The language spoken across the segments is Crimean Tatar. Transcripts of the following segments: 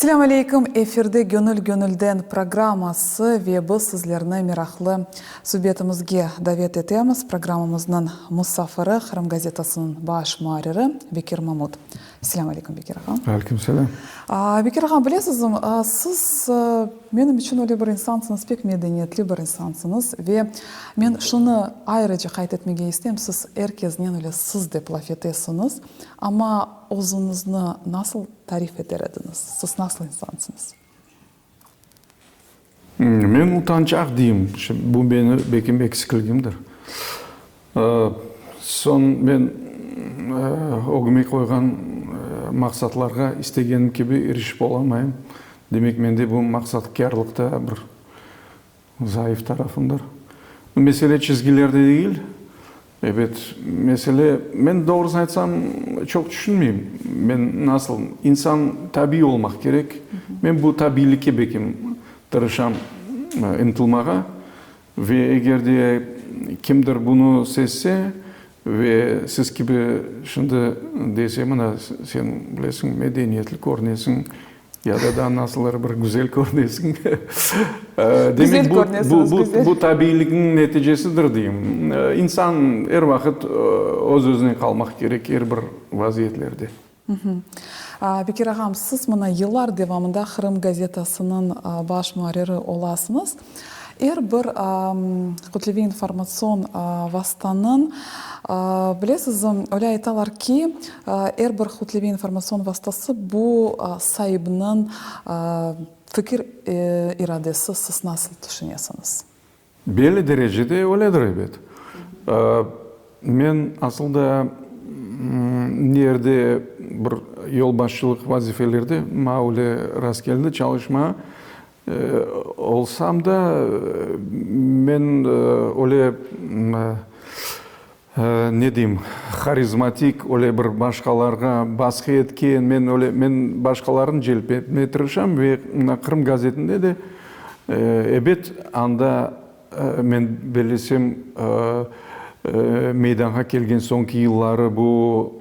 Selâm aleyküm, efirde Gönül gönülden programması ve biz sizlerni meraqlı subetimizge davet etemiz. Programmamıznıñ musafiri, Qırım gazetasınıñ baş muarriri Bekir Mamut. Selâm aleyküm, Bekir ağa. Aleyküm selâm. Bekir ağa, bilesizmi, siz menim içün öyle bir insansıñız, pek medeniyetli bir insansıñız ve men şunı ayrıca qayd etmege isteyim, siz er keznen öyle siz dep laf etesiñiz, amma özüñizni nasıl tarif eter ediñiz? Siz nasıl insansıñız? Men utançaq deyim, bu meni belkim eksikligimdir. Soñ men ögüme qoyğan maqsatlarğa istegenim kibi irişip olamayım. Demek, mende bu maqsatkârlıqta bir Zayıf tarafımdır. Mesele çizgilerde degil. Ebet, mesele, men doğrusını aytsam, çoq tüşünmeyim. Men nasıl, insan tabiiy olmaq kerek. Men bu tabiiylikke bekim tırışam ıntılmağa. Ve eger de kimdir bunı sezse ve siz kibi şimdi dese, mına, sen bilesiñ, medeniyetli körünesiñ, Ya da daa nasıldır bir güzel körünesiñ. Demek, bu, bu, bu tabiiylikniñ neticesidir deyim. İnsan er vaqıt öz-özüne qalmaq kerek er bir vaziyetlerde. Bekir ağam, siz mına yıllar devamında Qırım gazetasınıñ baş muarriri olasıñız. Er bir kütleviy informatsion vastanıñ, bilesiz, öyle aytalar ki, er bir kütleviy informatsion vastası bu saibiniñ fikir iradesi. Siz nasıl tüşünesiñiz? Belli derecede öyledir, ebet. Men asıl da nerde bir yolbaşçılıq vazifelerde maña öyle rastkeldi çalışmağa. Olsam da, men öyle, ne deyim, harizmatik, öyle bir başqalarğa basqı etken, men öyle, men başqalarnı celp etmege tırışam ve Qırım gazetinde de, ebet, anda men bellesem, meydanğa kelgen soñki yılları bu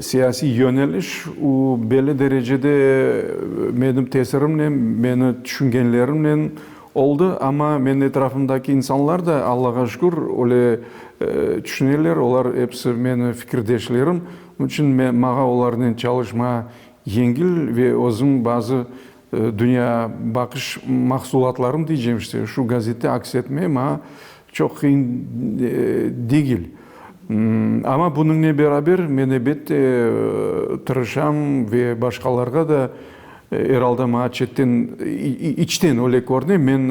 Siyasiy yöneliş, o, belli derecede menim tesirimnen, meni tüşüngenlerimnen oldı, amma menim etrafımdaki insanlar da, Allağa şükür, öyle tüşüneler, olar episi meni fikirdeşlerim, onıñ içün maña olarnen çalışma yengil ve özüm bazı dünya baqış mahsulatlarım diycem işte, şu gazette aks etme maña çoq qıyın degil. Amma bunıñle beraber men ebette tırışam ve başqalarğa da, er alda maña çetten, içten öyle körüne, men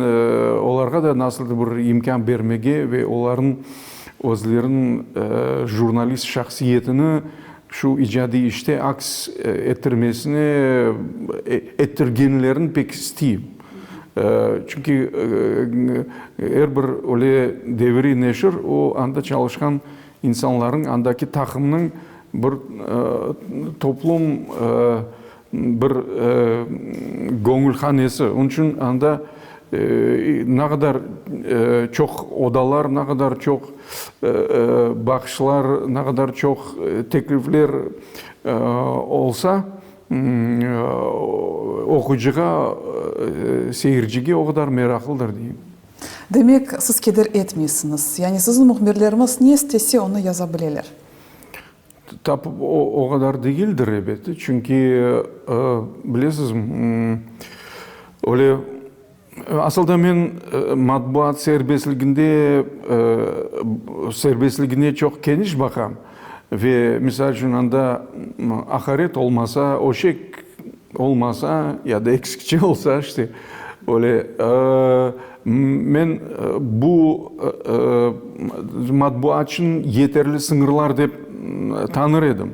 olarğa da nasıldır bir imkân bermege ve olarnıñ özleriniñ jurnalist şahsiyetini şu icadiy işte aks ettirmesine, ettirgenlerini pek isteyim. Çünki er bir öyle deviriy neşir, o, anda çalışqan insanlarnıñ, andaki taqımnıñ bir toplum, bir göñülhanesi. Onıñ içün anda ne qadar çoq odalar, ne qadar çoq baqışlar, ne qadar çoq teklifler olsa, Oquyıcığa, seyircige o qadar meraqlıdır, deyim. Demek, siz keder etmeysiñiz. Yani siziñ mühbirlerimiz ne istese, onı yaza bileler. Tap o qadar degildir, elbette. Çünki, bilesiz, öyle Asıl da men matbuat serbestliginde, serbestligine çoq keniş baqam. Ve, misal içün, anda aqaret olmasa, öşek olmasa ya da eksikçe olsa, işte, öyle, men bu matbuat içün yeterli sıñırlar dep tanır edim.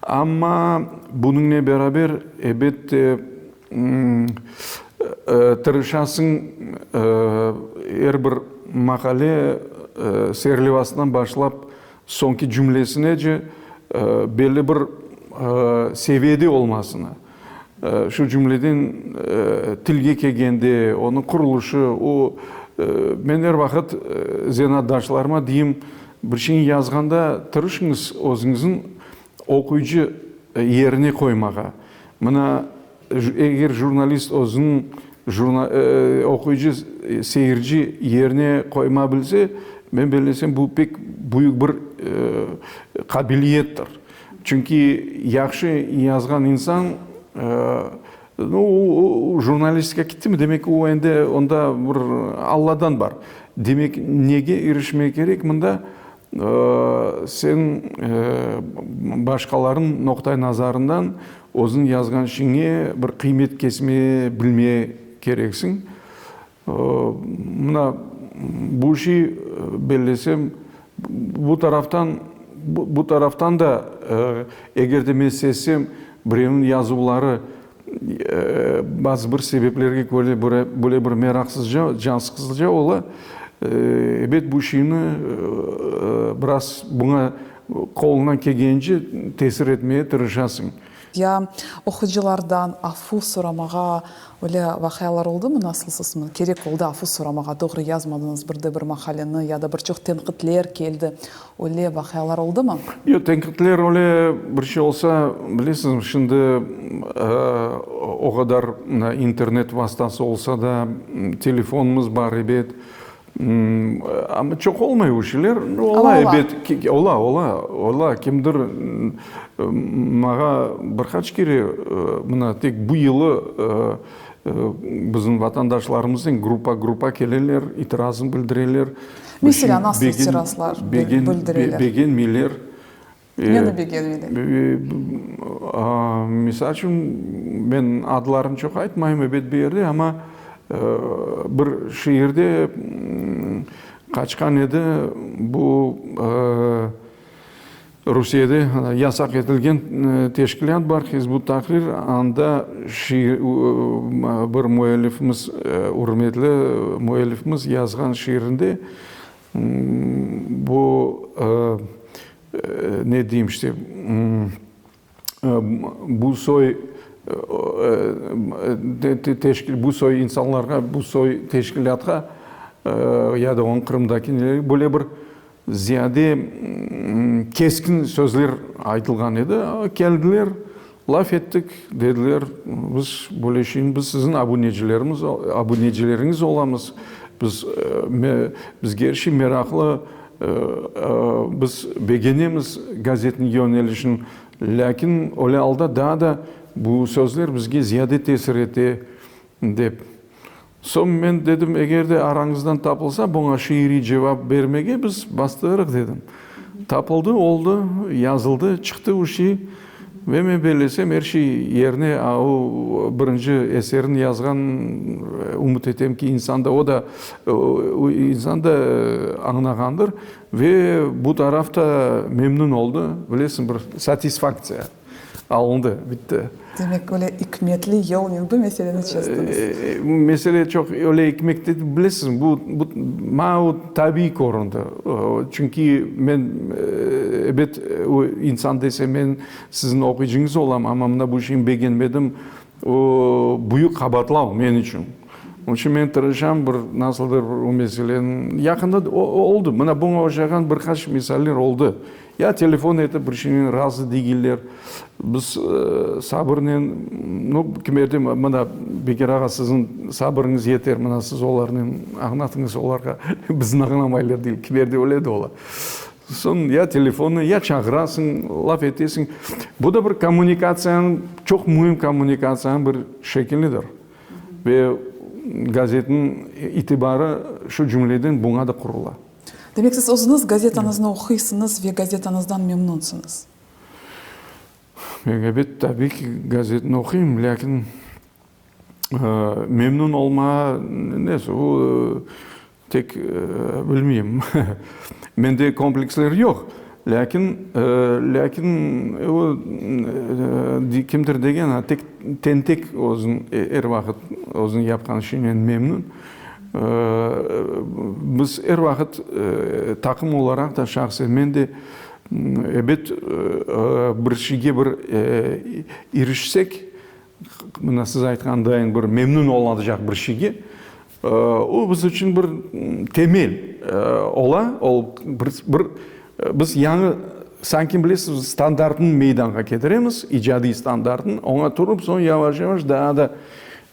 Amma bunıñle beraber, ebette, Tırışasıñ, er bir maqale serlevasından başlap soñki cümlesinece belli bir seviyede olmasını, şu cümleden tilge kelgende, onıñ qurulışı, o, men er vaqıt zenaatdaşlarıma deyim, bir şeyni yazğanda tırışıñız özüñizniñ oquyıcı yerine qoymağa. Mına, eger jurnalist özüniñ oquyıcı, seyirci yerine qoyma bilse, men bellesem, bu pek büyük bir qabiliyettir. Çünki yahşı yazğan insan, nu, o jurnalistika kittimi, demek, o endi onda bir Alladan bar. Demek, nege irişmek kerek mında? Sen başqalarnıñ noqta-i nazarından özüñ yazğan işiñe bir qıymet kesme bilme kereksiñ. Mına bu şey, bellesem, bu taraftan, bu taraftan da, eger de men sezsem, birevniñ yazuvları Bazı bir sebeplerge köre böyle bir meraqsızca, cansıqızca ola. Ebet, bu şeyni biraz buña qoluñdan kelgence tesir etmege tırışasıñ. Ya oqucılardan afu soramağa öyle vaqialar oldumı? Nasıl siz kerek oldı afu soramağa, doğru yazmadıñız bir de bir maqaleni ya da bir çoq tenqitler keldi, Öyle vaqialar oldımı? Yoq, tenqitler öyle bir şey olsa, bilesiñizmi, şimdi o qadar internet vastası olsa da, telefonımız bar, ebet, amma çoq olmay o şeyler. Ola, ebet, ola, ola, ola. Kimdir maña bir qaç kere, mına tek bu yılı bizim vatandaşlarımıznen gruppa-gruppa keleler, itirazını bildireler. Meselâ, nasıl itirazlar bildireler? Begenmeyler. Neni begenmeyler? Misal içün, men adlarını çoq aytmayım, ebet, bu yerde, amma bir şiirde qaçqan edi, bu Rusiyede yasaq etilgen teşkilât bar, Hizb ut-Tahrir, anda şiir, bir müellifimiz, ürmetli müellifimiz yazğan şiirinde bu, ne deyim işte, Bu soy bu soy insanlarğa, bu soy teşkilâtqa ya da onıñ Qırımdaki nelerge böyle bir ziyade keskin sözler aytılğan edi. Keldiler, laf ettik, dediler, biz böyle şeyni, biz siziñ abunecilerimiz, abunecileriñiz olamız, biz bizge er şey meraqlı, Biz begenemiz gazetniñ yönelişini, lâkin öyle alda daa da bu sözler bizge ziyade tesir ete, dep. Soñ men dedim, eger de arañızdan tapılsa, buña şiiriy cevap bermege biz bastırırıq, dedim. Tapıldı, oldı, yazıldı, çıqtı o şey. Ve men bellesem, er şey yerine, a o birinci eserini yazğan, ümüt etem ki, insan da, o da, o insan da añlağandır. Ve bu taraf da memnün oldı, bilesiñ, bir satisfaktsiya alındı, bitti. Demek, öyle ikmetli yolnen bu meseleni çezdiñiz. Mesele çoq öyle ikmetli, bilesiñ, bu, bu, maña o tabiiy köründi. Çünki men, ebet, o insan dese, men siziñ oquyıcıñız olam, amma mına bu şeyni begenmedim, o büyük qabaatlav men içün. Onıñ içün men tırışam bir nasıldır o meseleni, yaqında oldı, mına buña oşağan bir qaç misaller oldı. Ya telefon etip bir şeynen razı degiller, biz sabırnen, nu, kimerde mına, Bekir ağa, siziñ sabırıñız yeter, mına siz olarnen añlatıñız olarğa, bizni añlamaylar deyil, kimerde öyle de ola. Soñ ya telefonnı, ya çağırasıñ, laf etesiñ. Bu da bir kommunikatsiyanıñ, çoq müim kommunikatsiyanıñ bir şekilidir. Ve gazetniñ itibarı şu cümleden buña da qurula. Demek, siz özüñiz gazetañıznı oquysıñız ve gazetañızdan memnunsıñız? Men, ebet, tabiiy ki, gazetni oquyım, lâkin memnun olma, neyse, o, tek, bilmeyim, mende kompleksler yoq, lâkin, lâkin o, kimdir degen, tek tentek özüñ er vaqıt özüñ yapqan işiñnen memnun. Biz er vaqıt taqım olaraq da, şahsen men de, ebet, bir şeyge bir irişsek, mına siz aytqandayın bir memnün olunacaq bir şeyge, o biz içün bir temel ola, bir, biz yañı. Sanki bilesiz, standartnı meydanğa ketiremiz, icadiy standartnı, oña turıp, soñ yavaş-yavaş daa da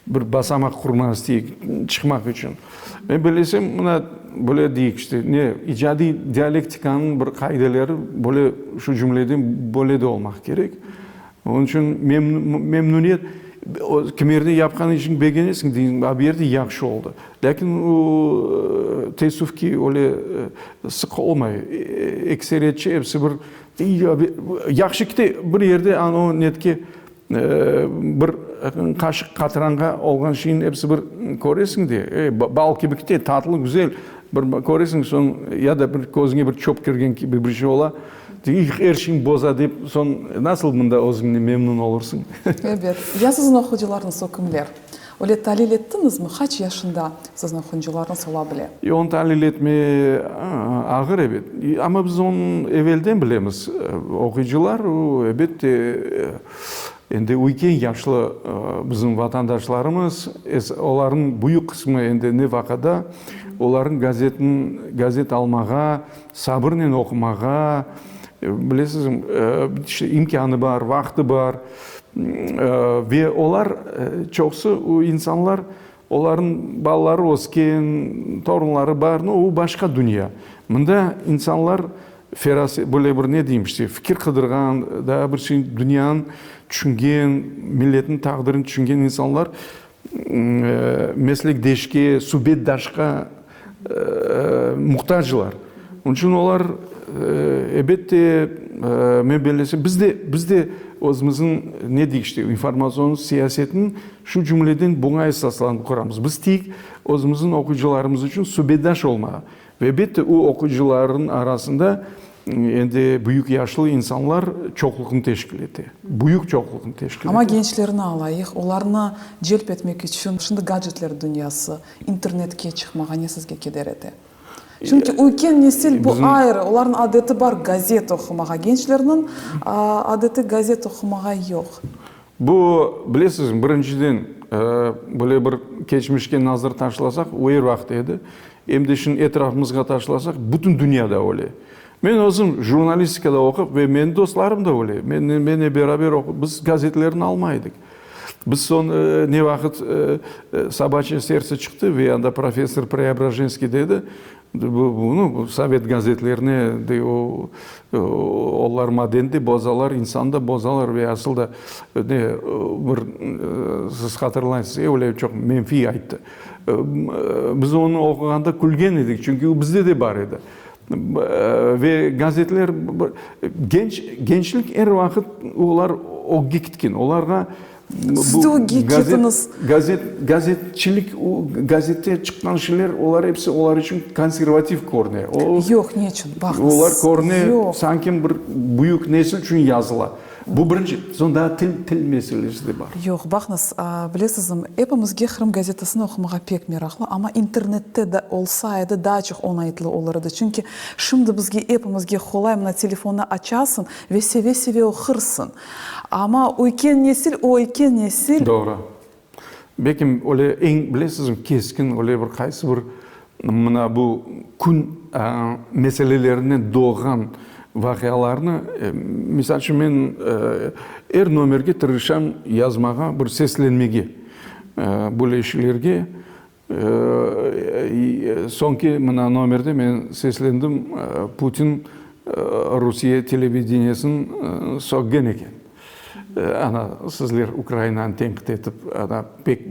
bir basamaq qurmaq isteyik, çıqmaq içün. Men bellesem, mına böyle deyik, işte, ne, icadiy dialektikanıñ bir qaideleri böyle, şu cümleden böyle de olmaq kerek. Onıñ içün memnüniyet, kimerde yapqan işiñni begenesiñ, deysiñ, a bu yerde yahşı oldı. Lâkin o, teessüf ki, öyle sıq olmay. Ekseriyetçe episi bir yahşı kite, bir yerde anavı netke bir qaşıq qatranğa olğan şeyni episi bir köresiñ de, bal kibi kite, tatlı, güzel, bir köresiñ, soñ ya da bir közüñe bir çöp kirgen kibi bir şey ola. Er şeyni boza dep, soñ nasıl mında özüñden memnun olursıñ? Ebet. Ya siziñ oqucılarıñız o kimler? Öyle talil ettiñizmi? Qaç yaşında siziñ oqucılarıñız ola bile? E, onı talil etme ağır, ebet. Amma biz onı evelden bilemiz. Oquyıcılar, o, ebette, endi üyken yaşlı bizim vatandaşlarımız, olarnıñ büyük qısmı endi nefaqada, olarnıñ gazetni, gazet almağa, Sabırnen oqumağa, bilesiz, işte imkânı bar, vaqtı bar. Ve olar, çoqusı insanlar, olarnıñ balaları ösken, torunları bar, no, o başqa dünya. Mında insanlar feraset, böyle bir ne deyim, işte, fikir qıdırğan, daa bir şey, dünyanı tüşüngen, milletniñ taqdirini tüşüngen insanlar meslekdeşke, subetdaşqa muhtaclar. Onıñ içün olar, elbette, men bellesem, biz de, biz de özümizniñ, ne deyik işte, informatsion siyasetni şu cümleden buña esaslanıp quramız. Biz tek özümizniñ oquyıcılarımız içün subetdaş olmağa. Ve elbette, o oquyıcılarnıñ arasında endi büyük yaşlı insanlar çoqluqnı teşkil ete. Büyük çoqluqnı teşkil ete. Amma gençlerni alayıq, olarnı celp etmek içün şimdi gadjetler dünyası, internetke çıqmağa ne sizge keder ete? Çünki üyken nesil bu ayrı, olarnıñ adeti bar gazet oqumağa, gençlerniñ adeti gazet oqumağa yoq. Bu, bilesizmi, birinciden, böyle bir keçmişke nazar taşlasaq, o er vaqıt edi, em de şimdi etrafımızğa taşlasaq, bütün dünyada öyle. Men özüm jurnalistikada oqup ve menim dostlarım da öyle, mennen beraber oqup, biz gazetlerni almay edik. Biz soñ ne vaqıt Sobaçye serdtse çıqtı ve anda professor Preobrajenskiy dedi, Bu sovet gazetlerine de o, olar madeni de bozalar, insanı da bozalar ve asıl da ne bir siz hatırlaysız, öyle çoq menfiy ayttı. Biz onı oquğanda külgen edik, çünki o bizde de bar edi. Ve gazetler genç, gençlik er vaqıt olar ögge ketken, olarğa Siz de ögge ketiñiz. Gazet, gazetçilik, gazette çıqqan şeyler, olar episi olar içün konservativ körüne. Yoq, ne içün? Baqıñız. Olar körüne, sanki bir büyük nesil içün yazıla. Bu birinci. Soñ daa til, til meselesi de bar. Yoq, baqıñız, bilesizmi, epimizge Qırım gazetasını oqumağa pek meraqlı, amma internette de olsa edi, daa çoq oñaytlı olur edi. Çünki şimdi bizge epimizge qolay, mına telefonnı açasıñ ve seve-seve oqursıñ. Amma üyken nesil, o üyken nesil. Doğru. Belkim öyle eñ, bilesizmi, keskin öyle bir qaysı bir mına bu kün meselelerinden doğğan vaqialarnı, misal içün, men er nomerge tırışam yazmağa, bir seslenmege böyle işlerge. Soñki mına nomerde men seslendim, Putin Rusiye televideniyesini söggen eken. Ana, sizler Ukrainanı tenqit etip, ana, pek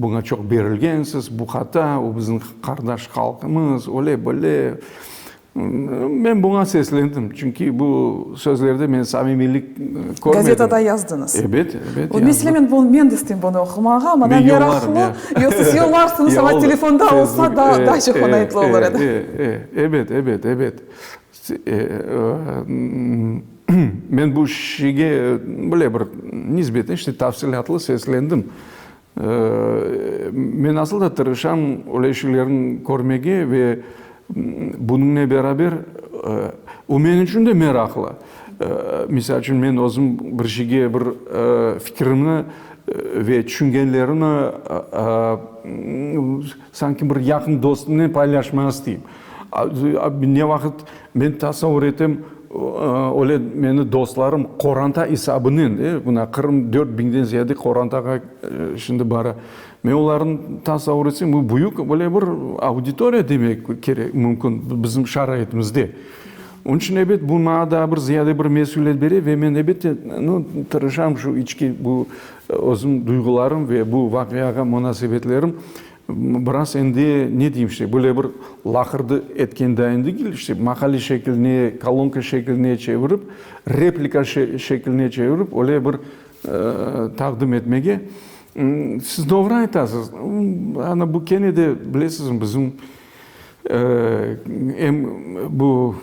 buña çoq berilgensiz, bu hata, o bizim qardaş halqımız, öyle, böyle. Men buña seslendim, çünki bu sözlerde men samimiylik körmedim. Gazetada yazdıñız. Ebet, ebet, yazdım. Mesele men bunı, men de isteyim bunı oqumağa, maña meraqlı. Yoq, siz yollarsıñız, amma telefonda olsa daa, daa çoq oñaytlı olur edi. E, e, ebet, ebet, ebet. Men bu şeyge böyle bir nisbeten işte tafsilâtlı seslendim. Men asıl da tırışam öyle şeylerni körmege ve bunıñle beraber o menim içün de meraqlı. Misal içün, men özüm bir şeyge bir fikirimni ve tüşüngenlerimi sanki bir yaqın dostumnen paylaşmağa isteyim. Ne vaqıt men tasavur etem. Öyle meni dostlarım qoranta esabınen, de, mına Qırım 4000-den ziyade qorantağa şimdi bara. Men olarnı tasavur etsem, bu büyük böyle bir auditoriya demek kerek, mümkün bizim şaraitimizde. Onıñ içün, ebet, bu maña daa bir ziyade bir mesüliyet bere ve men, elbette, nu, tırışam şu içki bu özüm duyğularım ve bu vaqiağa munasebetlerim biraz endi, ne deyim, işte, böyle bir laqırdı etken dayın degil, işte, maqale şekline, kolonka şekline çevirip, replika şekline çevirip, öyle bir taqdim etmege. Siz doğru aytasız. Ana, bu kene de, bilesizmi, bizim Em bu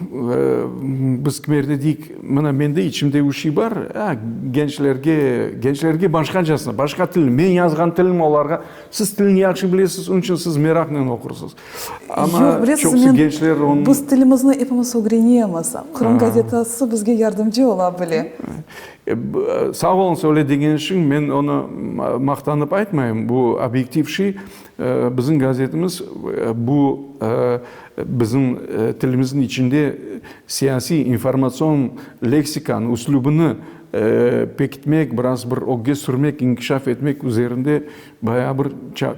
biz kimerde deyik, mına mende içimde bir şey bar, a, gençlerge, gençlerge başqacasına, başqa til, men yazğan tilim olarğa, siz tilni yahşı bilesiz, onıñ içün siz meraqnen oqursız. Amma Yoq, bilesiz, çoqusı men, gençler onı. Biz tilimizni epimiz ögrenemiz. Qırım gazetası bizge yardımcı ola bile. Sağ oluñız öyle degeniñ içün, men onı maqtanıp aytmayım, bu obyektiv şey. Bizim gazetimiz bu bizim tilimizniñ içinde siyasiy, informatsion leksikanı, üslübini pekitmek, biraz bir ögge sürmek, inkişaf etmek üzerinde bayağı bir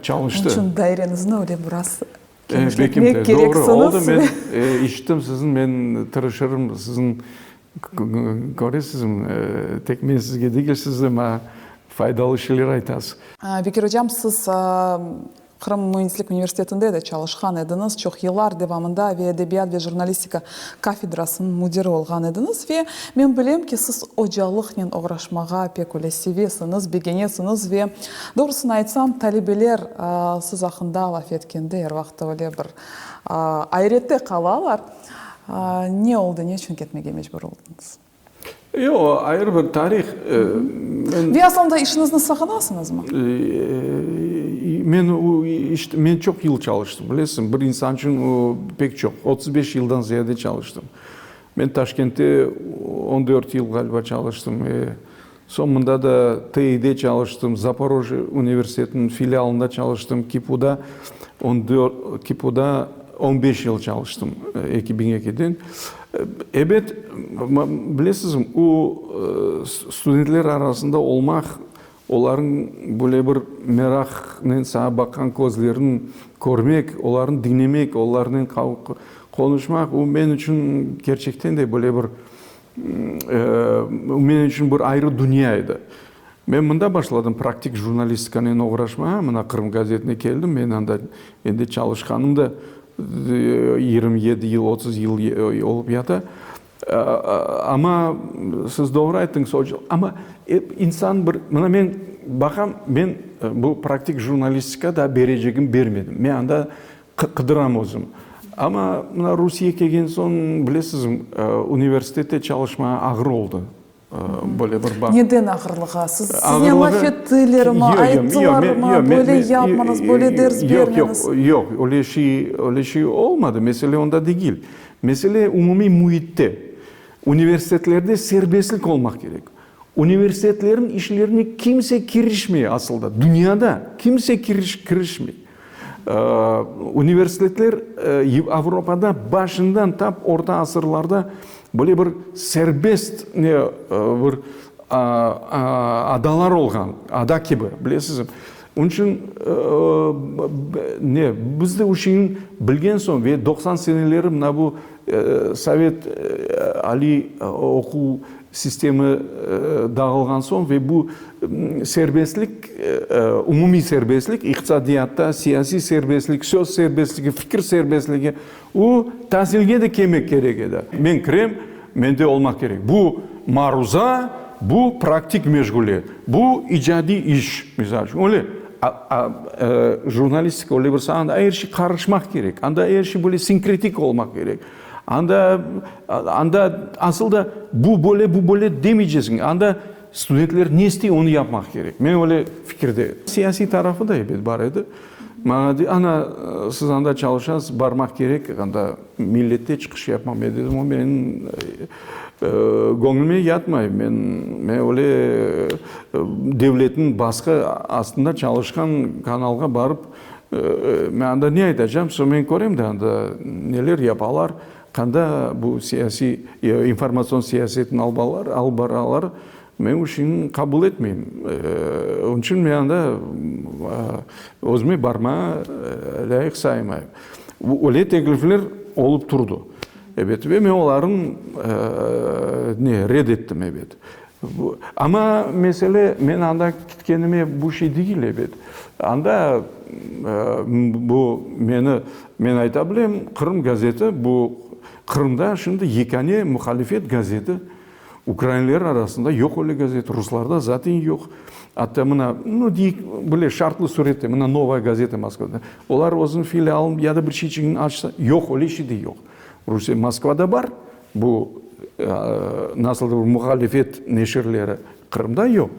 çalıştı. Onıñ içün daireñizni öyle biraz kenişletmek kereksiñiz. Doğru oldı, men işittim siziñ, men tırışırım siziñ, köresizmi, tek men sizge degil, siz de maña Faydalı şeyler aytasız. Bekir ocam, siz Qırım müendislik universitetinde de çalışqan ediñiz çoq yıllar devamında ve edebiyat ve jurnalistika kafedrasınıñ müdiri olğan ediñiz. Ve men bilem ki, siz ocalıqnen oğraşmağa pek öyle sevesiñiz, begenesiñiz ve, doğrusını aytsam, talebeler siz aqqında laf etkende er vaqıt öyle bir ayrette qalalar. Ne oldı, ne içün ketmege mecbur oldıñız? Yoq, o ayrı bir tarih. Men. Ve aslında işiñizni sağınasıñızmı? Men o işte, men çoq yıl çalıştım, bilesiñ, bir insan içün o pek çoq, 35 yıldan ziyade çalıştım. Men Taşkentte 14 yıl ğaliba çalıştım. Soñ mında da Tİde çalıştım, Zaporojye universitetiniñ filialında çalıştım, KİPUda on dört, KİPUda 15 yıl çalıştım, 2002-den. Ebet, bilesizmi, o studentler arasında olmaq, olarnıñ böyle bir meraqnen saña baqqan közlerini körmek, olarnı diñlemek, olarnen qonuşmaq, o men içün kerçekten de böyle bir Men içün bir ayrı dünya edi. Men mında başladım praktik jurnalistikanen oğraşmağa, mına Qırım gazetine keldim, men anda endi çalışqanım da 27 yıl, 30 yıl olıp yata. Amma siz doğru ayttıñız, amma insan bir, mına men baqam, men bu praktik jurnalistika da berecegim bermedim. Men anda Qıdıram özüm. Amma mına Rusiye kelgen soñ, bilesiz, universitette çalışmağa ağır oldı. Böyle bir baq. Neden ağırlığa? Siz, siznen laf ettilermi, ayttılarmı, böyle yapmañız, böyle ders bermeñiz? Yoq, yoq, yoq, öyle şey, öyle şey olmadı. Mesele onda degil. Mesele umumiy müitte. Universitetlerde serbestlik olmaq kerek. Universitetlerniñ işlerine kimse kirişmey asılda. Dünyada kimse kirişmey. Universitetler Avropada başından tap orta asırlarda böyle bir serbest ne bir adalar olğan, ada kibi, bilesizmi? Onıñ içün ne biz de o şeyni bilgen soñ ve 90 seneleri mına bu sovet aliy oquv sistemi dağılğan soñ ve bu serbestlik, umumiy serbestlik, iqtisadiyatta, siyasiy serbestlik, söz serbestligi, fikir serbestligi, o tasilge de kelmek kerek edi. Men kirem, mende olmaq kerek. Bu maruza, bu praktik meşğuliyet, bu icadiy iş, misal içün, öyle. Jurnalistika öyle bir saa, anda er şey qarışmaq kerek, anda er şey böyle sinkretik olmaq kerek. Anda, anda asıl da bu böyle, bu böyle demeycesiñ. Anda studentler ne istey, onı yapmaq kerek. Men öyle fikirde. Siyasiy tarafı da ebet bar edi. Maña dey, ana, siz anda çalışasız, barmaq kerek, anda millette çıqış yapmaq. Men dedim, o menim göñlüme yatmay. Men, men öyle devletniñ basqı astında çalışqan kanalğa barıp, Men anda ne aytacam, soñ men körem de anda neler yapalar. Qanda bu siyasiy, informatsion siyasetni alıp baralar, men bu şeyni qabul etmeyim. Onıñ içün men anda özüme barmağa lâyıq saymayım. Öyle teklifler olıp turdı, ebet, ve men olarnı ne, red ettim, ebet. Amma mesele, men anda ketkenime bu şey degil, ebet. Anda bu meni, men ayta bilem, Qırım gazeti, bu Qırımda şimdi yekâne muhalifet gazeti. Ukrainler arasında yoq öyle gazet, ruslarda zaten yoq. Atta mına, nu, deyik, böyle şartlı surette, mına Novaya gazeta Moskvada, olar özüniñ filialın ya da bir şeyçigini açsa, yoq, öyle şey de yoq. Rusiye, Moskvada bar bu nasıldır bir muhalifet neşirleri, Qırımda yoq.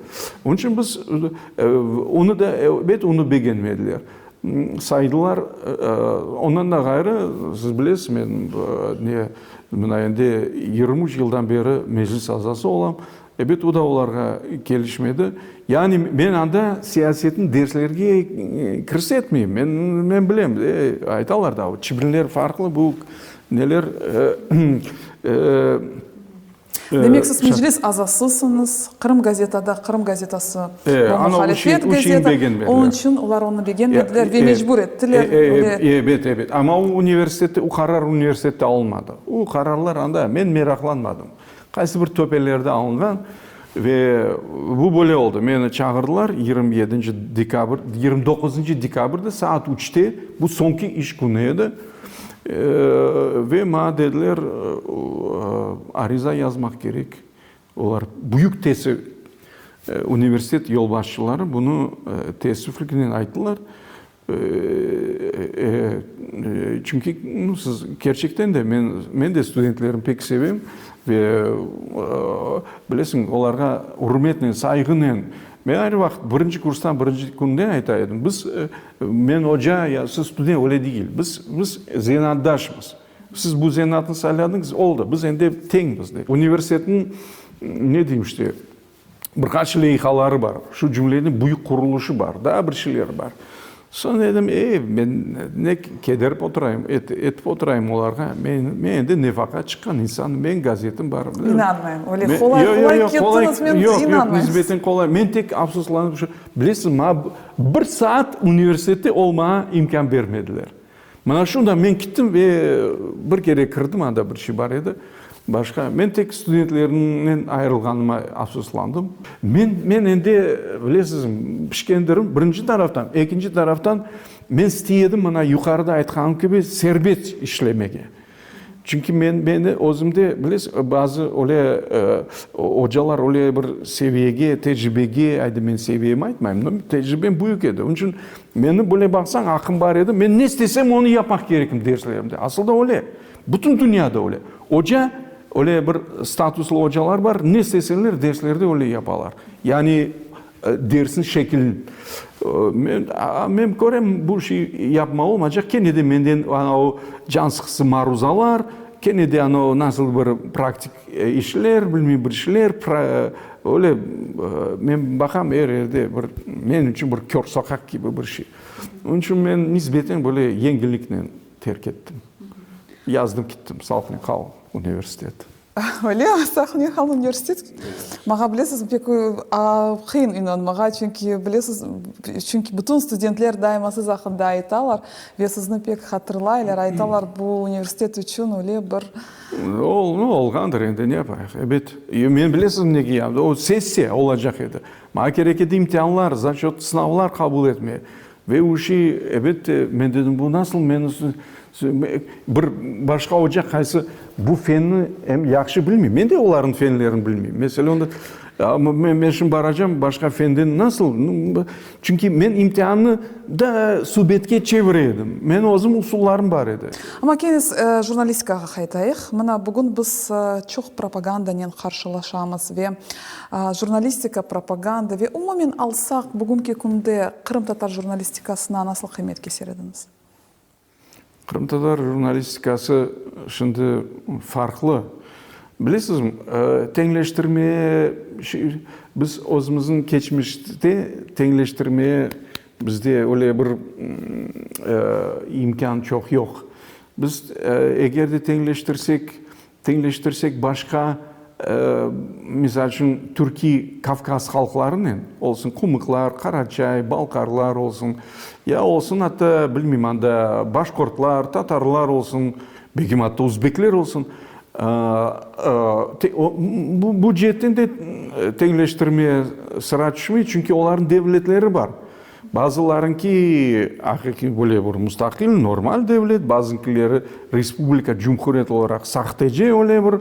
Onıñ içün biz onı da, elbet, onı begenmediler. Saydılar, ondan da ğayrı, siz bilesiz, men ne, mına endi 23 yıldan beri Meclis azası olam, ebet, o da olarğa kelişmedi. Yani men anda siyasetni derslerge kirsetmeyim, men, men bilem, aytalar da, çibinler farqlı, bu neler, Demek, siz Meclis azasısıñız, Qırım gazetada, Qırım gazetası, bu muhalifet gazeta, onıñ içün olar onı begenmediler ve mecbur ettiler. Ebet, ebet. Amma o universitette, o qarar universitette alınmadı. O qararlar anda, men meraqlanmadım. Qaysı bir töpelerde alınğan ve bu böyle oldı. Meni çağırdılar 27 dekabr, 29 dekabrde saat üçte, bu soñki iş künü edi. Ve maña dediler, ariza yazmaq kerek. Olar büyük teessüf, universitet yolbaşçıları bunı teessüfliknen ayttılar. Çünki siz kerçekten de, men, men de studentlerni pek sevem ve bilesiñ, olarğa ürmetnen, sayğınen. Men er vaqıt birinci kurstan birinci künden ayta edim, biz, men oca, ya siz student, öyle degil. Biz, biz zenaatdaşmız. Siz bu zenaatnı sayladıñız, oldı, biz endi teñmiz, dep. Universitetniñ, ne deyim işte, bir qaç leyhaları bar, şu cümleden büyük qurulışı bar, daa bir şeyler bar. Soñ dedim, ey, men ne kederip oturayım, etip oturayım olarğa, men, men endi nefaqa çıqqan insanım, menim gazetim bar. İnanmayım, öyle qolay-qolay kettiñiz, men inanmayım. Yoq, yoq, nisbeten qolay. Men tek afsuslanıp şu, bilesiñ, maña bir saat universitette olmağa imkân bermediler. Mına şundan men kittim ve bir kere kirdim, anda bir şey bar edi, başqa. Men tek studentlernen ayırılğanıma afsuslandım. Men, men endi, bilesizmi, pişkendirim, birinci taraftan. Ekinci taraftan, men istey edim, mına yuqarıda aytqanım kibi, serbest işlemege. Çünki men, meni özümde, bilesiz, bazı öyle ocalar öyle bir seviyege, tecribege, aydı men seviyemi aytmayım, no, tecribem büyük edi. Onıñ içün meni böyle baqsañ, aqım bar edi, men ne istesem, onı yapmaq kerekim derslerimde. Asıl da öyle. Bütün dünyada öyle. Oca, öyle bir statuslı ocalar bar, ne isteseler, derslerde öyle yapalar. Yani Dersniñ şekilin. Men, men körem, bu şey yapma olmaycaq, kene de menden ana o can sıqısı maruzalar, kene de ana o nasıl bir praktik işler, bilmeyim bir şeyler, öyle men baqam er yerde bir men içün bir kör soqaq kibi bir şey. Onıñ içün men nisbeten böyle yengilliknen terk ettim. Yazdım kittim, salqın qal universitet. Öyle, Sahne Han universitet. Maña bilesiz, pek qıyın inanmağa, çünki bilesiz, çünki bütün studentler daima siz aqqında aytalar ve sizni pek hatırlaylar, aytalar, bu universitet içün öyle bir. Ol, nu, olğandır endi, ne yapayıq, ebet. Men bilesiz nege yaptım, o sessiya olacaq edi. Maña kerek edi imtianlar, zaçöt, sınavlar qabul etmege. Ve o şey, elbette, men dedim, bu nasıl meni bir başqa oca qaysı bu fenni em yahşı bilmey, men de olarnıñ fenlerini bilmeyim. Mesele onda, men şimdi baracam başqa fenden nasıl, çünki men imtiannı da subetke çevire edim, menim özüm usullarım bar edi. Amma kene jurnalistikağa qaytayıq. Mına bugün biz çoq propagandanen qarşılaşamız ve Jurnalistika, propaganda ve umumen alsaq, bugünki künde qırımtatar jurnalistikasına nasıl qıymet keser ediñiz? Qırımtatar jurnalistikası şimdi farqlı. Bilesizmi, teñleştirmeye, biz özümizniñ keçmişte teñleştirmeye bizde öyle bir imkân çoq yoq. Biz eger de teñleştirsek, teñleştirsek başqa, misal içün, türkiy Kavkaz halqlarınen, olsun qumıqlar, qaraçay, balqarlar olsun, ya olsun atta, bilmeyim, anda başqortlar, tatarlar olsun, belkim atta uzbekler olsun, bu ceetten de teñleştirme sıra tüşmey, çünki olarnıñ devletleri bar. Bazılarınki aqiqiy böyle bir mustaqil, normal devlet, bazınkileri respublika, cumhuriyet olaraq sahtece öyle bir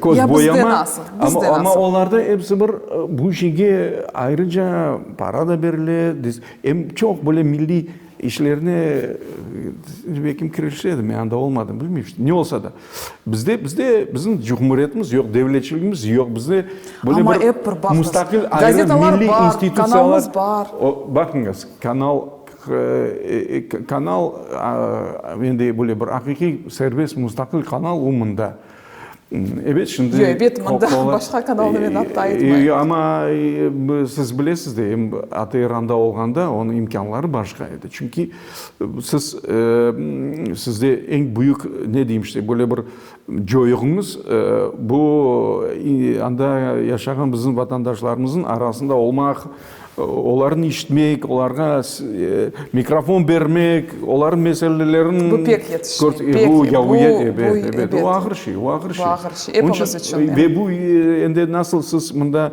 köz Ya bizde boyama. nasıl? Amma, Bizde amma nasıl? olarda episi bir bu şeyge ayrıca para da berile, em çoq böyle milliy işlerine belkim kirişedi, men anda olmadım, bilmeyim, ne olsa da. Bizde, bizde bizim cumhuriyetimiz yoq, devletçiligimiz yoq, bizde böyle Amma bir ep bir baqıñız, mustaqil ayrı gazetalar milliy bar, institutsiyalar. kanalımız bar. O, baqıñız, kanal, kanal, endi böyle bir aqiqiy serbest mustaqil kanal o mında. Ebet, şimdi Yoq, ebet, mında başqa kanalnı men atta aytmayım. Amma siz bilesiz de, em ATR-anda olğanda onıñ imkânları başqa edi. Çünki siz, sizde eñ büyük, ne deyim işte, böyle bir coyuğıñız, bu anda yaşağan bizim vatandaşlarımıznıñ arasında olmaq, Olarnı işitmek, olarğa mikrofon bermek, olarnıñ meselelerin Bu pek yetişmey, pek, bu, ya, bu, ebet, bu, ebet, o ağır şey, o ağır Bu şey. ağır şey, epimiz içün. Ve bu endi nasıl siz mında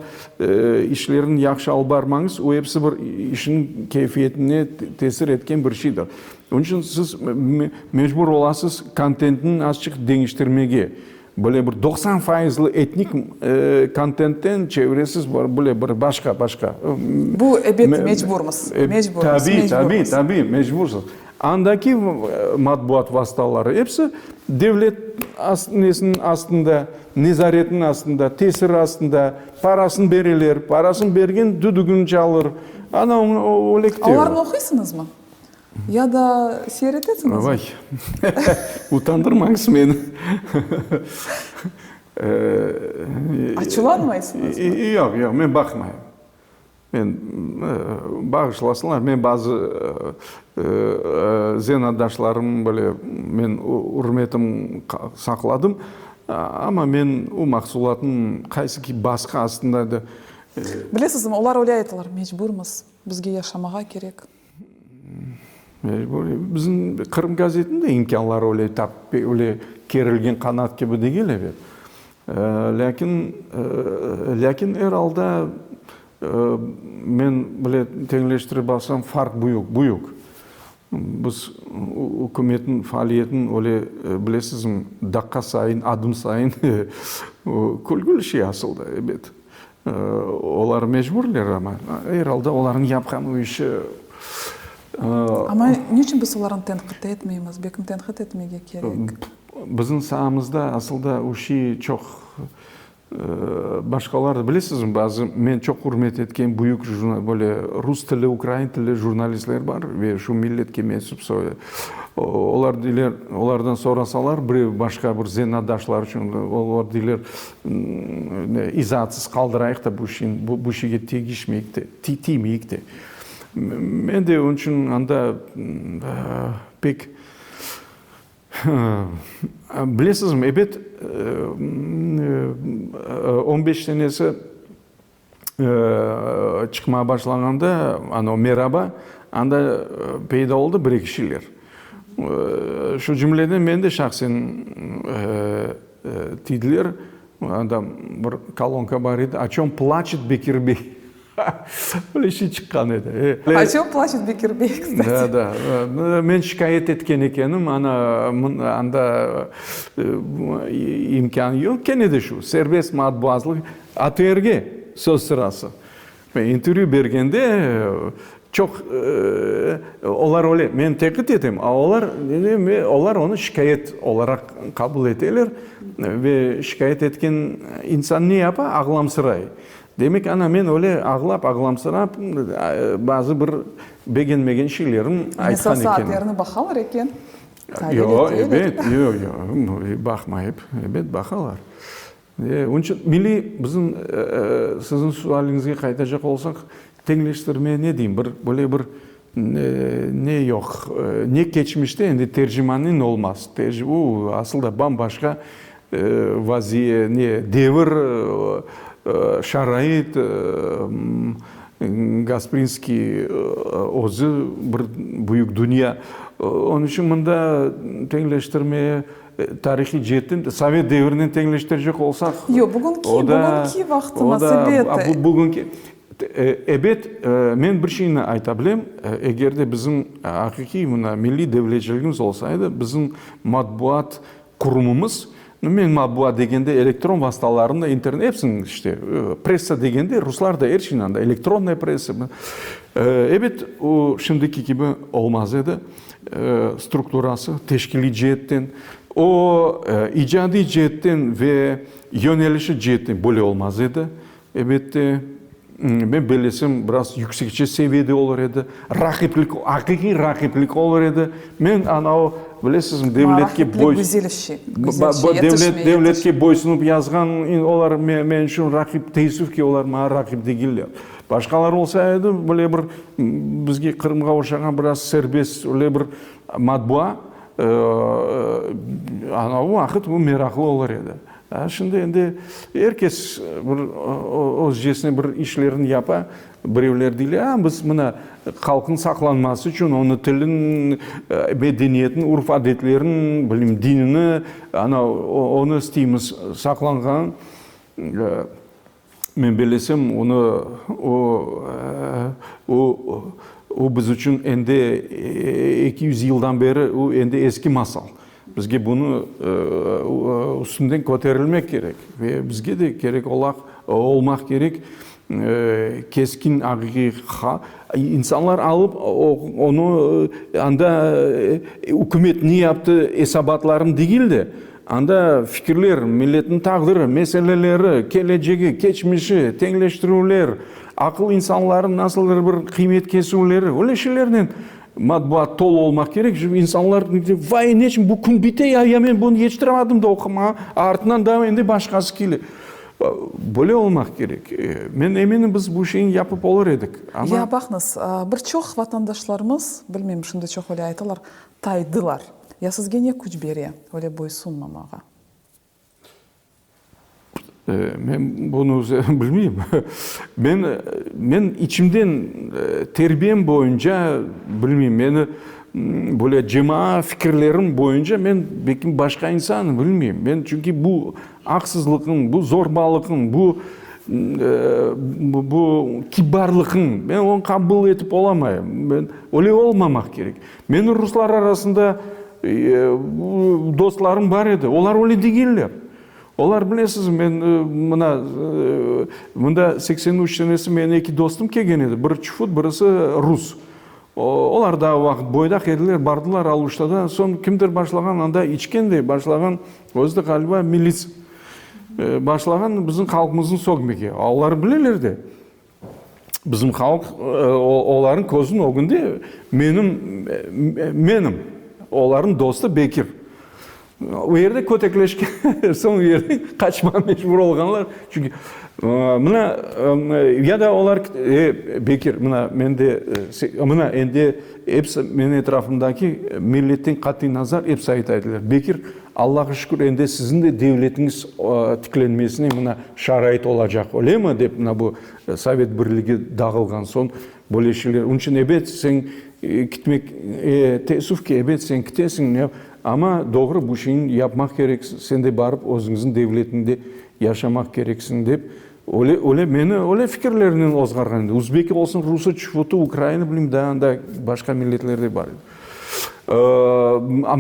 işlerni yahşı alıp barmañız, o episi bir işniñ keyfiyetine tesir etken bir şeydir. Onıñ içün siz mecbur olasız kontentni azçıq deñiştirmege. Böyle bir 90 fayızlı etnik kontentten çeviresiz, böyle bir başqa, başqa. Bu, ebet, mecburmız, mecburmız, Tabiy, tabiy, tabiy, mecbursız. Andaki matbuat vastaları episi devlet nesiniñ astında, nezaretiniñ astında, tesiri astında, parasını bereler, parasını bergen düdügini çalır, ana öyle kite. Olarnı oquysıñızmı? Ya da seyir etesiñizmi? Vay, utandırmañız meni. Açulanmaysıñızmı? Yoq, yoq, men baqmayım. Men, bağışlasınlar, men bazı zenaatdaşlarım böyle men ürmetim saqladım, amma men o mahsulatnıñ qaysı ki basqı astında edi. Bilesizmi, olar öyle aytalar, mecburmız, bizge yaşamağa kerek. Mecburiy. Bizim Qırım gazetiniñ de imkânları öyle tap, öyle kerilgen qanat kibi degil, ebet. Lâkin, lâkin er alda men bile teñleştirip alsam, farq büyük, büyük. Biz ükümetniñ faaliyetini öyle, bilesizmi, daqqa sayın, adım sayın külgüli şey asılda, ebet. Olar mecburler amma, er alda olarnıñ yapqan o işi. Amma niçün biz olarnı tenqit etmeymiz? Belkim tenqit etmege kerek? Bizim saamızda asılda o şey çoq başqalar, bilesizmi, bazı men çoq ürmet etken büyük böyle rus tilli, ukrain tilli jurnalistler bar ve şu milletke mensüp olar deyler, olardan sorasalar birev başqa bir zenaatdaşlar içün, olar deyler, İzaatsız qaldırayıq da bu şeyni, bu şeyge tegişmeyik de, tiymeyik de. Men de onıñ içün anda pek, bilesizmi, ebet, on beş senesi çıqmağa başlağanda, ana o Meraba, anda peyda oldı bir-eki şeyler. Şu cümleden men de şahsen tiydiler, anda bir kolonka bar edi, O çöm plaçet Bekir bey? Öyle şey çıqqan edi. O çöm plaçet Bekir bey, kstati. Da, da. Men şikâyet etken ekenim, ana, anda imkân yoq. Kene de şu, serbest matbuatlıq. ATRge söz sırası. Men intervyü bergende çoq olar öyle, men teqit etem, a olar, olar onı şikâyet olaraq qabul eteler ve şikâyet etken insan ne yapa? Ağlamsıray. Demek, ana, men öyle ağlap, ağlamsırap, bazı bir begenmegen şeylerim aytqan Esas ekenim. ATRni baqalar eken. Yoq, ebet, yoq, yoq, baqmayıp, ebet, baqalar. Onıñ içün milliy bizim siziñ sualiñizge qaytacaq olsaq, teñleştirme ne deyim, bir böyle bir. Ne yoq, ne keçmişte, endi tercimannen olmaz. O, asıl da bam-başqa vaziye, ne devir, şarait. Gasprinskiy özü bir büyük dünya. Onıñ içün mında teñleştirmeye tarihiy ceetten, sovet devirinen teñleştirecek olsaq, Yoq, bugünki, bugünki vaqtımız, ebet. Bugünki, Ebet, men bir şeyni ayta bilem, eger de bizim aqiqiy mına milliy devletçiligimiz olsa edi, bizim matbuat qurumımız, men matbuat degende elektron vastalarını, internet, episini işte, pressa degende ruslar da er şeyni anda, elektronnaya pressa, ebet, o şimdiki kibi olmaz edi, strukturası, teşkiliy ceetten, o icadiy ceetten ve yönelişi ceetten böyle olmaz edi. Elbette, men bellesem, biraz yüksekçe seviyede olur edi. Raqiplik, aqiqiy raqiplik olur edi. Men ana o, bilesizmi, devletke boy... Güzel şey, güzel şey, devlet, devletke boysunup yazğan olar men içün raqip, teessüf ki, olar maña raqip degiller. Başqaları olsa edi, böyle bir bizge Qırımğa oşağan biraz serbest öyle bir matbua, ana o vaqıt bu meraqlı olur edi. Şimdi endi er kes bir özcesine bir işlerini yapa. Birevler deyler, a, biz mına halqnıñ saqlanması içün, onıñ tilin, medeniyetin, urf-adetlerin, bilmeyim, dinini, ana, onı isteymiz saqlanğan. Men bellesem, onı, o, o, o biz içün endi 200 yıldan beri o endi eski masal. Bizge bunı üstünden köterilmek kerek ve bizge de kerek olaq, olmaq kerek keskin aqiqiy insanlar alıp onı anda ükümet ne yaptı esabatlarını degil de, Anda fikirler, milletniñ taqdiri, meseleleri, kelecegi, keçmişi, teñleştirüvler, aqıl insanlarnıñ nasıldır bir qıymet kesüvleri, öyle şeylernen matbuat tolu olmaq kerek. Çünki insanlar, vay, neçün bu kün bite ya, ya men bunı yetiştiramadım da oqumağa, artından daa endi başqası kele. Böyle olmaq kerek. Men eminim, biz bu şeyni yapıp olur edik, amma. Ya baqıñız, bir çoq vatandaşlarımız, bilmeyim, şimdi çoq öyle aytalar, Taydılar. Ya sizge ne küç bere öyle boysunmamağa? Men bunı bilmeyim. Men, men içimden terbiyem boyunca, bilmeyim, meni böyle cemaa fikirlerim boyunca men belki başqa insanım, bilmeyim. Men çünki bu aqsızlıqnıñ, bu zorbalıqnıñ, bu, bu kibarlıqnıñ, men onı qabul etip olamayım. Men, öyle olmamaq kerek. Menim ruslar arasında dostlarım bar edi, olar öyle degiller. Olar, bilesiz, men mına, mında 83 senesi menim eki dostum kelgen edi, biri çufut, birisi rus. Olar daa o vaqıt boydaq ediler, bardılar Aluştada, soñ kimdir başlağan anda içken de başlağan, özü de ğaliba milis, başlağan bizim halqımıznı sögmege. Olar bileler de. Bizim halq olarnıñ közüniñ ögünde menim, menim, olarnıñ dostu Bekir. O yerde kötekleşken soñ o yerden qaçmağa mecbur olğanlar. Çünki mına ya da olar, e, Bekir, mına mende, mına endi episi menim etrafımdaki milletten qatiy nazar episi ayta ediler, Bekir, Allağa şükür, endi siziñ de devletiñiz tiklenmesine mına şarait olacaq, öylemi? dep mına bu Sovet Birligi dağılğan soñ böyle şeyler. Onıñ içün ebet sen kitmek, teessüf ki, ebet sen kitesiñ, amma doğru bu şeyni yapmaq kereksiñ, sen de barıp özüñizniñ devletiñde yaşamaq kereksiñ, dep öyle, öyle meni öyle fikirlernen ozğarğan edi. Uzbeki olsun, rusı, çufutı, ukrainı, bilmeyim, daa anda başqa milletler de bar edi.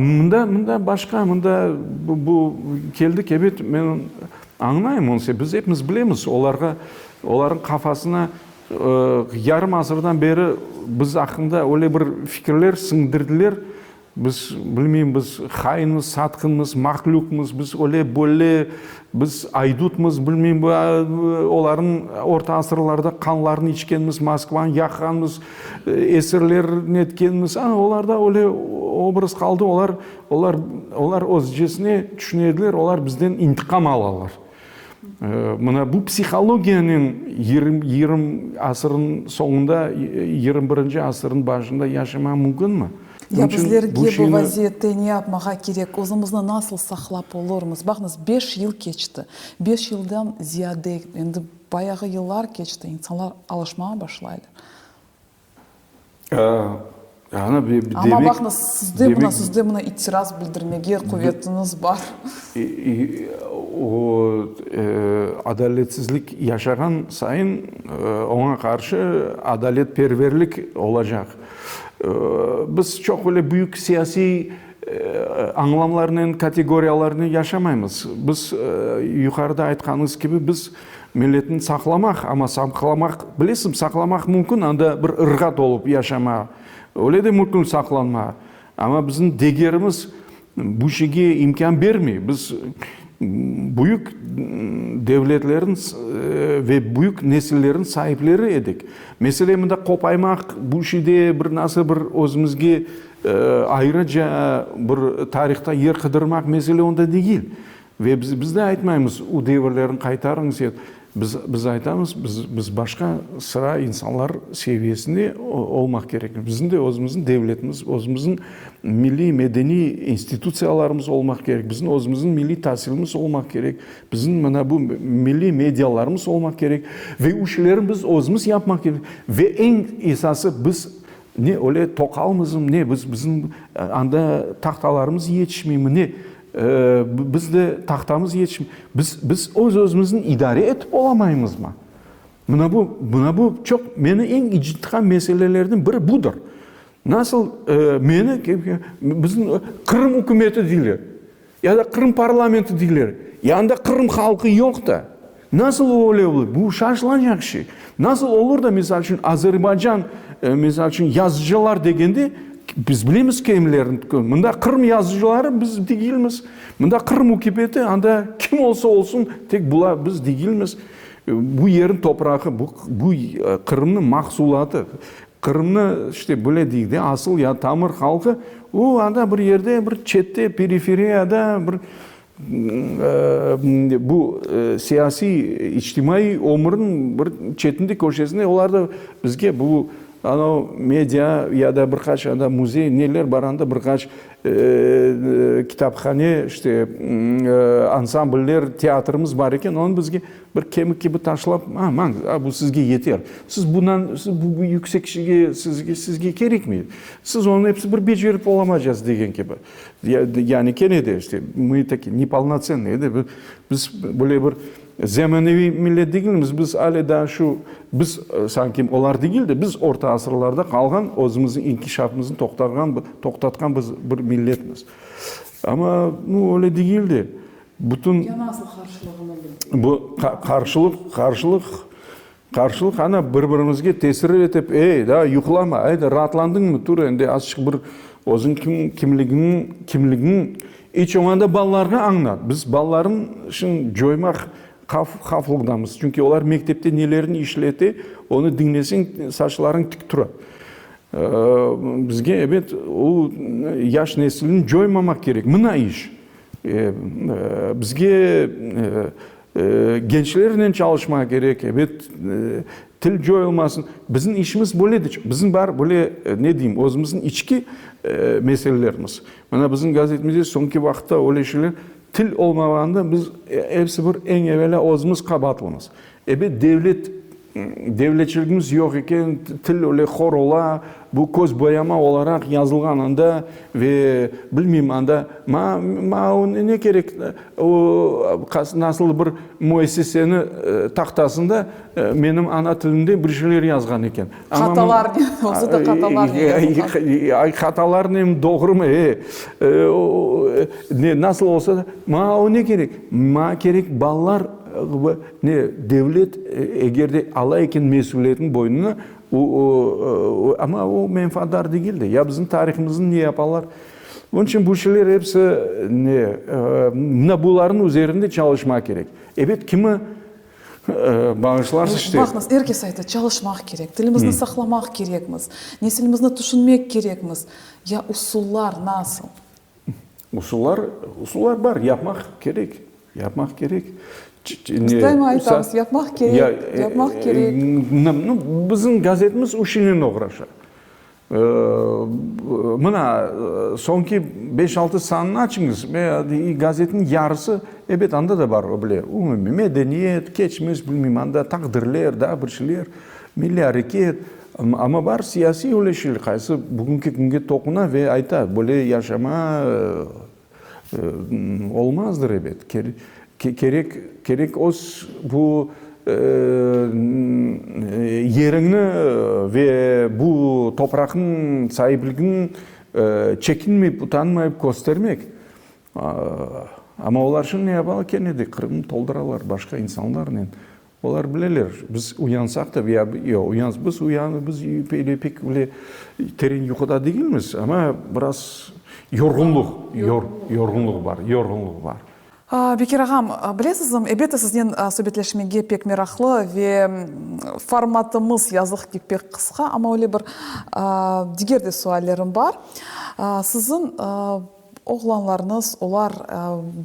Mında, mında başqa, mında bu keldik, ebet, men añlayım onı, biz epimiz bilemiz, olarğa, olarnıñ qafasına yarım asırdan beri biz aqqında öyle bir fikirler siñdirdiler, Biz, bilmeyim, biz hainmiz, satqınmız, mahlüqmız, biz öyle, böyle, biz aydutmız, bilmeyim, olarnıñ orta asırlarda qanlarını içkenmiz, Moskvanı yaqqanmız, esirler netkenmiz. Ana, olarda öyle obraz qaldı, olar, olar, olar özcesine tüşüne ediler, olar bizden intiqam alalar. Mına bu psihologiyanen 20 asırnıñ soñunda, 21 asırnıñ başında yaşamaq mümkünmi? Ya bizlerge bu vaziyette ne yapmağa kerek, özümizni nasıl saqlap olurmız? Baqıñız, beş yıl keçti, beş yıldan ziyade, endi bayağı yıllar keçti, insanlar alışmağa başlaylar. Amma baqıñız, sizde mına, sizde mına itiraz bildirmege quvetiñiz bar. O, adaletsizlik yaşağan sayın, oña qarşı adaletperverlik olacaq. Biz çoq öyle büyük siyasiy añlamlarnen, kategoriyalarnen yaşamaymız. Biz, yuqarıda aytqanıñız kibi, biz Milletni saqlamaq, amma saqlamaq, bilesiñ, saqlamaq mümkün, anda bir ırğat olıp yaşama, öyle de mümkün saqlanma. Amma bizim degerimiz bu şeyge imkân bermey. Biz büyük devletlerniñ ve büyük nesillerniñ saipleri edik. Mesele mında qopaymaq, bu şeyde bir nasıl bir özümizge ayrıca bir tarihta yer qıdırmaq mesele onda degil. Ve biz, biz de aytmaymız, o devirlerni qaytarıñız et. Biz, biz aytamız, biz, biz başqa sıra insanlar seviyesinde olmaq kerekmiz. Bizim de özümizniñ devletimiz, özümizniñ milliy, medeniy institutsiyalarımız olmaq kerek, bizim özümizniñ milliy tasilimiz olmaq kerek, bizim mına bu milliy medialarımız olmaq kerek ve o şeylerni biz özümiz yapmaq kerek. Ve eñ esası biz ne öyle toqalmızmı, ne biz, bizim anda tahtalarımız yetişmeymi, ne? Biz de tahtamız yetişmey. Biz, biz öz-özümizni idare etip olamaymızmı? Mına bu, mına bu çoq meni eñ ıcıtqan meselelerden biri budır. Nasıl meni, bizim Qırım ükümeti deyler, ya da Qırım parlamenti deyler, ya anda Qırım halqı yoq da. Nasıl öyle olur? Bu şaşılacaq şey. Nasıl olur da, misal içün, Azerbaycan, misal içün, yazıcılar degende, biz bilemiz kimlerni, mında Qırım yazıcıları biz degilmiz, mında Qırım ükümeti, anda kim olsa olsun, tek bular biz degilmiz. Bu yerniñ toprağı, bu, bu Qırımnıñ mahsulatı, Qırımnı, işte, böyle deyik de, asıl ya tamır halqı, o anda bir yerde, bir çette, periferiyada bir Bu siyasiy, içtimaiy ömürniñ bir çetinde, köşesinde olar da bizge bu anav media ya da bir qaç anda müzey, neler bar anda bir qaç kitaphane, işte, ansambller, teatrımız bar eken, onı bizge bir kemik kibi taşlap, a, mañ, a, bu sizge yeter. Siz bundan, siz bu yüksek şeyge, sizge, sizge kerekmey. Siz onı episi bir becerip olamacaz degen kibi. Yani kene de işte mı taki nepolnotsennyı de biz böyle bir zemaneviy millet degilmiz, biz ale daa şu biz sanki olar degil de biz orta asırlarda qalğan özümizniñ inkişafımıznı toqtarğan toqtatqan biz bir milletmiz. Amma nu öyle degil de bütün Ya nasıl qarşılığını bildi? Bu qarşılıq qarşılıq Qarşılıq, ana, bir-birimizge tesir etip, ey, daa yuqlama, ayda, raatlandıñmı, tur endi azçıq bir özüñ kim, kimligiñ, kimligiñ, iç olmağanda balalarğa añlat. Biz balalarnıñ şimdi coymaq havf, havflıqdamız, çünki olar mektepte nelerini işlete, onı diñleseñ, saçlarıñ tik tura. Bizge, ebet, o yaş nesilni coymamaq kerek. Mına iş. Bizge Gençlernen çalışmaq kerek, ebet, til coyulmasın. Bizim işimiz böyledir. Bizim bar böyle, ne deyim, özümizniñ içki meselelerimiz. Mına bizim gazetimizde soñki vaqıtta öyle şeyler, til olmağanda biz episi bir eñ evelâ özümiz qabaatlımız. Ebet, devlet, devletçiligimiz yoq eken, til öyle hor ola, bu köz boyama olaraq yazılğan anda ve bilmeyim anda, ma, ma ne kerek, o nasıl bir müessiseni tahtasında menim ana tilimde bir şeyler yazğan eken. Hatalarnen, özü de hatalarnen yazılğan. Hatalarnen doğrumı, e, ne, nasıl olsa da, ma o ne kerek, ma kerek balalar Ne, devlet eger de ala eken mesüliyetni boynuna, o, amma o menfaatdar degil de. Ya bizim tarihimizni ne yapalar? Onıñ içün bu şeyler episi ne, mına bularnıñ üzerinde çalışmaq kerek. Ebet, kimi bağışlarsız işte. Baqıñız, er kes ayta, çalışmaq kerek, tilimizni saqlamaq kerekmiz, nesilimizni tüşünmek kerekmiz. Ya usullar nasıl? Usullar, usullar bar, yapmaq kerek, yapmaq kerek. Biz daima aytamız, yapmaq kerek, yapmaq kerek. Bizim gazetimiz o şeynen oğraşa. Mına, soñki beş-altı sanını açıñız, gazetniñ yarısı, ebet, anda da bar o bile, umumiy medeniyet, keçmiş, bilmeyim, anda taqdirler, daa bir şeyler, milliy areket, amma bar siyasiy öyle şeyler, qaysı bugünki künge toquna ve ayta, böyle yaşama Olmazdır, ebet. Kerek, kerek öz bu yeriñni ve bu topraqnıñ saipligini çekinmeyip, utanmayıp köstermek. Amma olar şimdi ne yapalar? Kene de Qırımnı tolduralar başqa insanlarnen. Olar bileler, biz uyansaq da, ya yoq, uyans, biz uyan, biz öyle pek öyle teren yuquda degilmiz, amma biraz yorğunluq, yorğunluq bar, yorğunluq bar. Bekir ağam, bilesizmi, elbette siznen subetleşmege pek meraqlı ve formatımız, yazıq ki, pek qısqa, amma öyle bir diger de suallerim bar. Siziñ Oğlanlarıñız, olar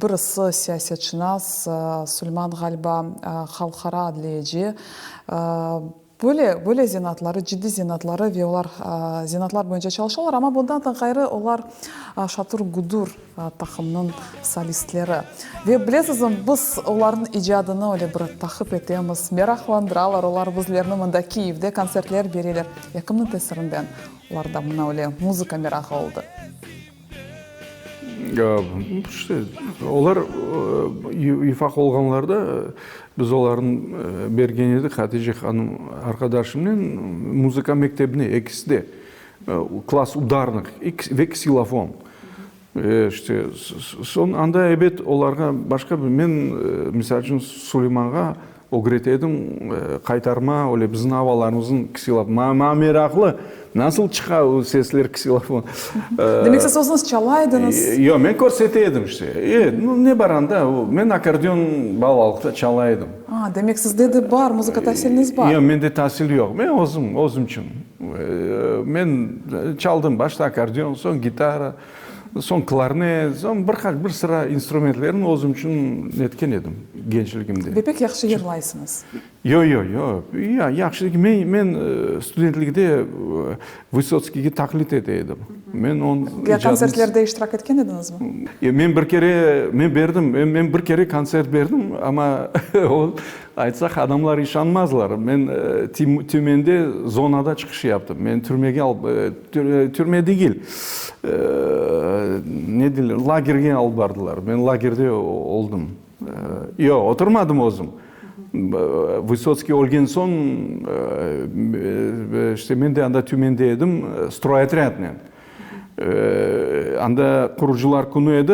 birisi siyasetşınas, Suleyman ğaliba halqara adliyeci. Böyle, böyle zenaatları, ciddiy zenaatları ve olar zenaatlar boyunca çalışalar, amma bundan da ğayrı olar Şatur-Gudur taqımınıñ solistleri. Ve bilesizmi, biz olarnıñ icadını öyle bir taqip etemiz, meraqlandıralar olar bizlerni, mında Kiyevde kontsertler bereler. Ya kimniñ tesirinden olarda mına öyle muzıka merağı oldı? İşte, olar ufaq olğanlarda biz olarnı bergen edik Hatice hanım arqadaşımnen muzıka mektebine, ekisi de, klass udarnıh ve ksilofon. İşte, soñ anda, ebet, olarğa başqa bir, men, misal içün, Suleymanğa Ögrete edim, qaytarma, öyle bizim avalarımıznıñ ksilofon. Maña meraqlı, nasıl çıqa o sesler ksilofon. Demek siz özüñiz çala ediñiz? Yoq, men körsete edim işte. E, ne bar anda, men akkordeon balalıqta çala edim. A, demek sizde de bar, muzıka tasiliñiz bar. Yoq, mende tasil yoq. Men özüm, özümçün. Men çaldım başta akkordeon, soñ gitara. Soñ klarnet, soñ bir qaç, bir sıra instrumentlerni özüm içün netken edim gençligimde. Ve pek yahşı yırlaysıñız. Yo, yo, yo. Ya, yahşı degil. Men, men studentligde Vısotskiyge taqlit ete edim. Men onıñ icadını. Ya kontsertlerde iştirak etken ediñizmi? Men bir kere, men berdim, men bir kere kontsert berdim, amma o, Aytsaq, adamlar işanmazlar. Men Tümende zonada çıqış yaptım. Meni türmege alıp, türme degil, ne deyler, lagerge alıp bardılar. Men lagerde oldım. Yoq, oturmadım özüm. Vısotskiy ölgen soñ, işte men de anda Tümende edim, stroyotrâdnen. Anda qurucılar künü edi,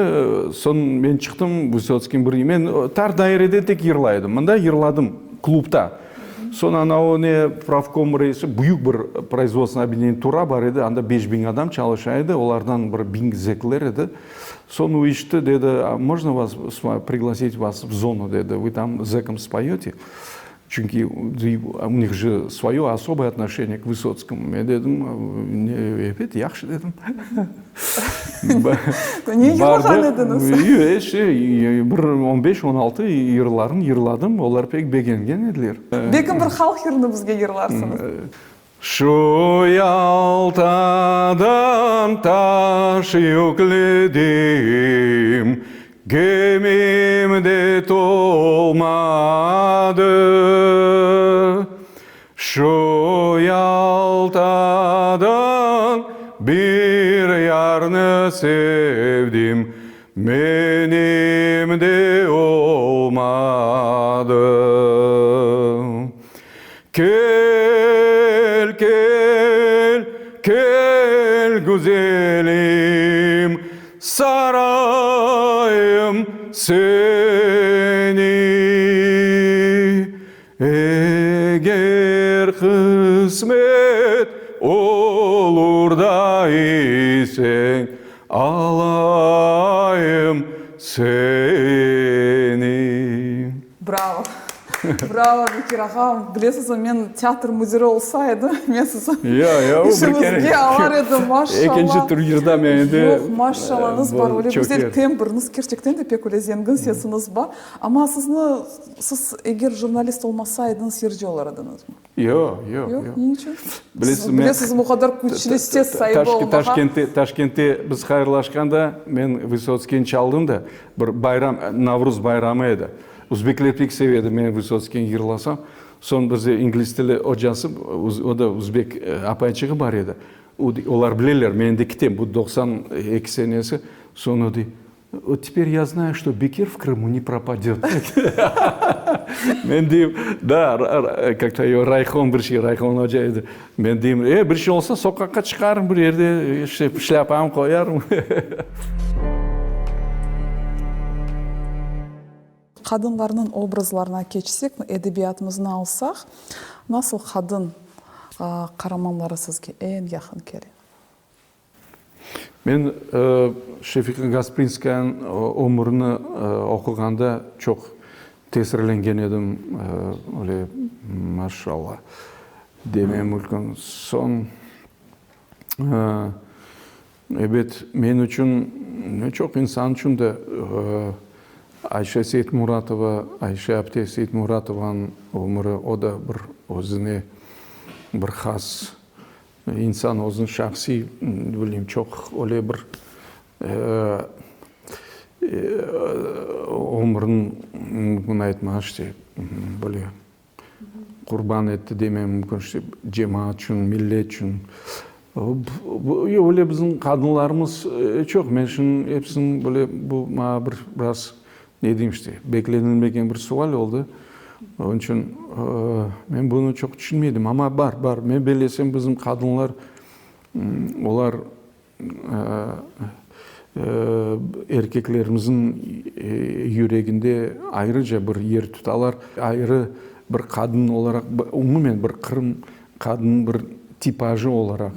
soñ men çıqtım Vısotskiyniñ bir, men tar dairede tek yırlay edim, mında yırladım klubda. Soñ ana o ne pravkom reisi, büyük bir proizvodstvennoye obedineniye Tura bar edi, anda 5000 adam çalışa edi, olardan bir biñ zekler edi. Soñ o eşitti, dedi, mojno vas priglasit vas v zonu, dedi, vı tam zekam spoyete. Çünki u nih je svoyo osoboye otnoşeniye k Vısotskomu. Men dedim, ebet, yahşı dedim. Ne yırlağan ediñiz? Yoq, şey, bir on beş, on altı yırlarını yırladım, olar pek begengen ediler. Belki bir halq yırını bizge yırlarsıñız? Şu Yaltadan taş yükledim, Gemim de tolmadı. Şu Yaltadan bir yarnı sevdim, Menim de olmadı. Kel, kel, kel, güzelim, sarayım seni. Eger qısmet olur da iseñ, alayım seni. Bravo! Bravo, Bekir ağam! Bilesizmi, men teatr müdiri olsa edim, men sizni işiñizge alar edim, maşallah! Ekinci tur yırda men endi. Yoq, maşallañız bar, öyle güzel tembriniz, kerçekten de pek öyle zengin sesiñiz bar. Amma sizni, siz eger jurnalist olmasa ediñiz, yırcı olar ediñizmi? Yoq, yoq, yoq. Ne içün? Bilesiz, bu qadar küçlü ses saibi olmağa. Taşkentте, Taşkentте biz hayırlaşqanda, men Vısotskiyni çaldım da, bir bayram, Navruz bayramı edi. Uzbekler pek seve edi, men Vısotskiyni yırlasam. Soñ bizde ingliz tili ocası, o da uzbek apayçığı bar edi. Olar bileler, men endi kitem, bu 92 senesi. Soñ o dey, Vot teper ya znаю, çto Bekir v Krımu ne propadöt. Men deyim, da, kak-to eyo, Rayhon bir şey, Rayhon oca edi. Men deyim, e, bir şey olsa soqaqqa çıqarım bir yerde, işte, şlâpamı qoyarım. Qadınlarnıñ obrazlarına keçsek, edebiyatımıznı alsaq, nasıl qadın qaramanları sizge eñ yaqın kele? Men Şefiqa Gasprinskayanıñ ömürini oquğanda çoq tesirlengen edim, öyle maşallah demem mümkün. Soñ, ebet, men içün, çoq insan içün de Ayşe Seytmuratova, Ayşe apte Seytmuratovanıñ ömüri, o da bir özüne bir has İnsan özüniñ şahsiy, ne bileyim, çoq öyle bir ömrüni mümkün aytmaq, işte, böyle qurban etti demem mümkün, işte, cemaat içün, millet içün. Öyle bizim qadınlarımız çoq, men şimdi episiniñ böyle, bu maña bir biraz Ne deyim işte, beklenilmegen bir sual oldı. Onıñ içün men bunı çoq tüşünmeydim. Amma bar, bar. Men bellesem, bizim qadınlar, olar erkeklerimizniñ yüreginde ayrıca bir yer tutalar. Ayrı bir qadın olaraq, umumen bir qırım qadınıñ bir tipajı olaraq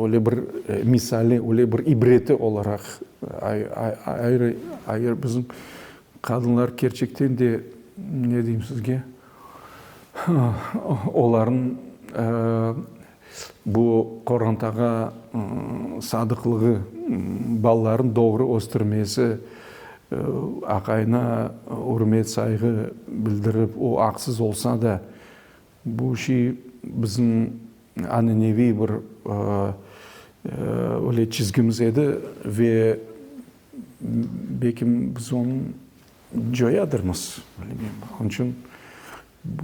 Öyle bir misali, öyle bir ibreti olaraq ayrı, ayrı bizim qadınlar kerçekten de, ne deyim sizge, olarnıñ bu qorantağa sadıqlığı, balalarını doğru östürmesi, aqayına ürmet-sayğı bildirip, o aqsız olsa da, Bu şey bizim ananeviy bir öyle çizgimiz edi ve belki biz onı coyadırmız, bilmeyim. Onıñ içün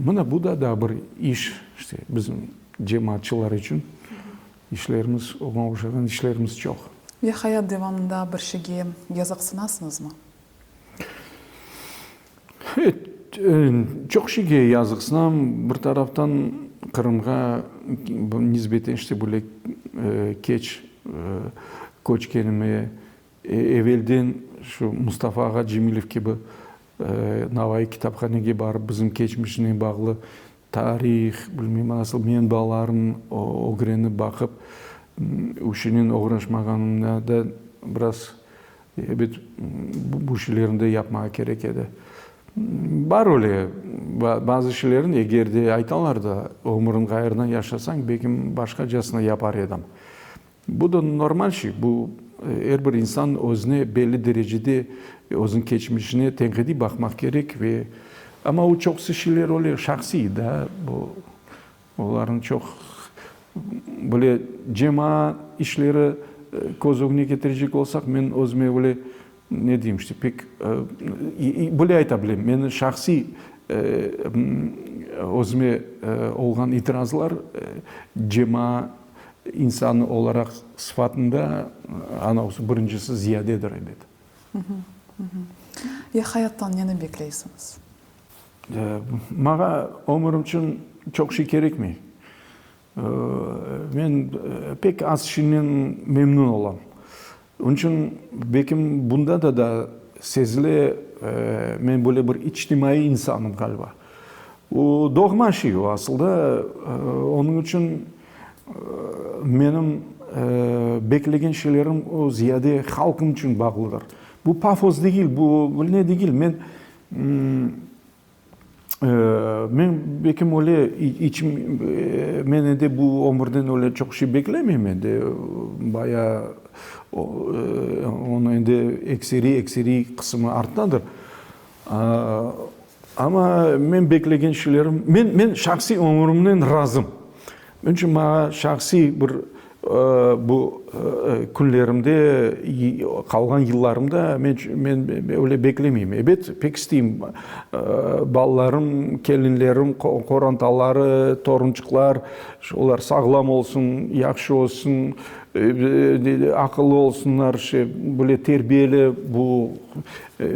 mına bu da daa bir iş, işte, bizim cemaatçılar içün işlerimiz, oña oşağan işlerimiz çoq. Ve hayat devamında bir şeyge yazıqsınasıñızmı? Çoq şeyge yazıqsınam. Bir taraftan, Qırımğa nisbeten işte böyle keç köçkenime, evelden şu Mustafa ağa Cemilev kibi Navayı kitaphanege barıp bizim keçmişnen bağlı tarih, bilmem nasıl menbalarnı ögrenip baqıp, işinen oğraşmağanımda da biraz Ebet, bu şeylerni de yapmağa kerek edi. Bar öyle bazı şeylerni, eger de aytalar da, ömüriñ ğayrıdan yaşasañ, belki başqacasına yapar edim. Bu da normal şey, bu er bir insan özüne belli derecede özüniñ keçmişine tenqidiy baqmaq kerek ve amma o çoqusı şeyler öyle şahsiy da, bu Olarnıñ çoq böyle cemaat işleri köz ögüne ketirecek olsaq, men özüme öyle, ne deyim, işte, pek böyle ayta bilem, meni şahsiy özüme olğan itirazlar cemaat insanı olaraq sıfatında anavısı birincisi ziyadedir, ebet. Ya hayattan neni bekleysiñiz? Maña ömürim içün çoq şey kerekmey. Men pek az şeynen memnün olam. Onıñ içün belkim bunda da da sezile, men böyle bir içtimaiy insanım ğaliba. O doğma şey o asılda. Onıñ içün menim beklegen şeylerim o ziyade halqım içün bağlıdır. Bu pafos degil, bu ne degil. Men. Men belkim öyle içim, men endi bu ömürden öyle çoq şey beklemeyim endi, baya onıñ endi ekseriy, ekseriy qısımı arttadır. Amma men beklegen şeylerim, men, men şahsiy ömürimnen razım. Onıñ içün maña şahsiy bir bu künlerimde, qalğan yıllarımda men, men öyle beklemeyim. Ebet, pek isteyim, balalarım, kelinlerim, qorantaları, torunçıqlar, olar sağlam olsun, yahşı olsun, aqıllı olsunlar, şey, böyle terbiyeli bu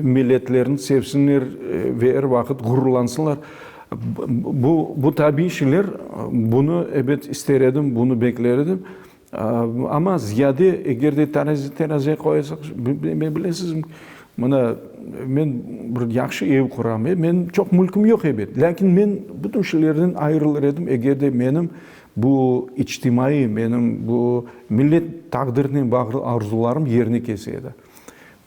milletlerini sevsinler ve er vaqıt ğururlansınlar. Bu, bu tabiiy şeyler, bunı, ebet, ister edim, bunı bekler edim. Amma ziyade, eger de teraziye qoysaq, bilesizmi, mına, men bir yahşı ev quram, menim çoq mülküm yoq, ebet, lâkin men bütün şeylerden ayırılır edim, eger de menim bu içtimaiy, menim bu millet taqdirinen bağlı arzularım yerine kelse edi.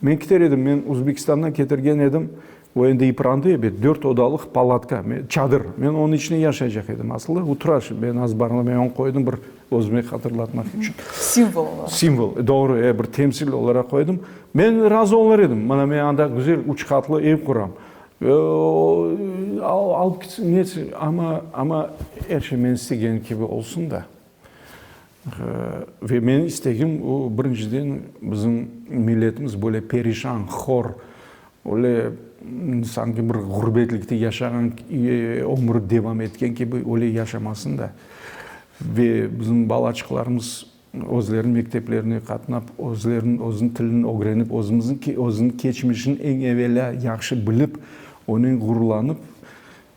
Men kiter edim, men Uzbekistandan ketirgen edim, o endi iprandı ebet, dört odalıq palatka, çadır, men onıñ içinde yaşaycaq edim asılında, o tura şimdi, men azbarında, men onı qoydım bir özüme hatırlatmaq içün. Simvol olaraq. Simvol, doğru, e, bir temsil olaraq qoydım. Men razı olar edim, mına men anda güzel üç qatlı ev quram, alıp ketsin, netsin, amma, amma er şey men istegen kibi olsun da. Ve menim istegim, o, birinciden, bizim milletimiz böyle perişan, hor, öyle sanki bir ğurbetlikte yaşağan, ömüri devam etken kibi öyle yaşamasın da. Ve bizim balaçıqlarımız özleriniñ mekteplerine qatnap, özleriniñ özüniñ tilini ögrenip, özümizniñ özüniñ keçmişini eñ evelâ yahşı bilip, onen ğururlanıp,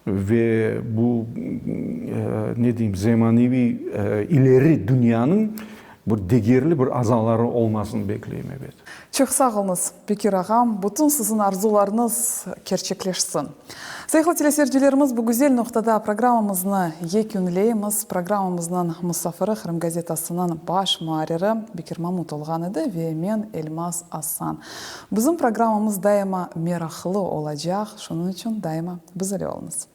Ve bu, ne deyim, zemaneviy ileri dünyanıñ bir degerli bir azaları olmasını bekleyim, ebet. Çoq sağ oluñız, Bekir ağam, bütün siziñ arzularıñız kerçekleşsin. Sayğılı teleseyircilerimiz, bu güzel noqtada programmamıznı yekünleymiz. Programmamıznıñ musafiri Qırım gazetasınıñ baş muarriri Bekir Mamut olğan edi ve men, Elmaz Asan. Bizim programmamız daima meraqlı olacaq, şunıñ içün daima biz ile oluñız.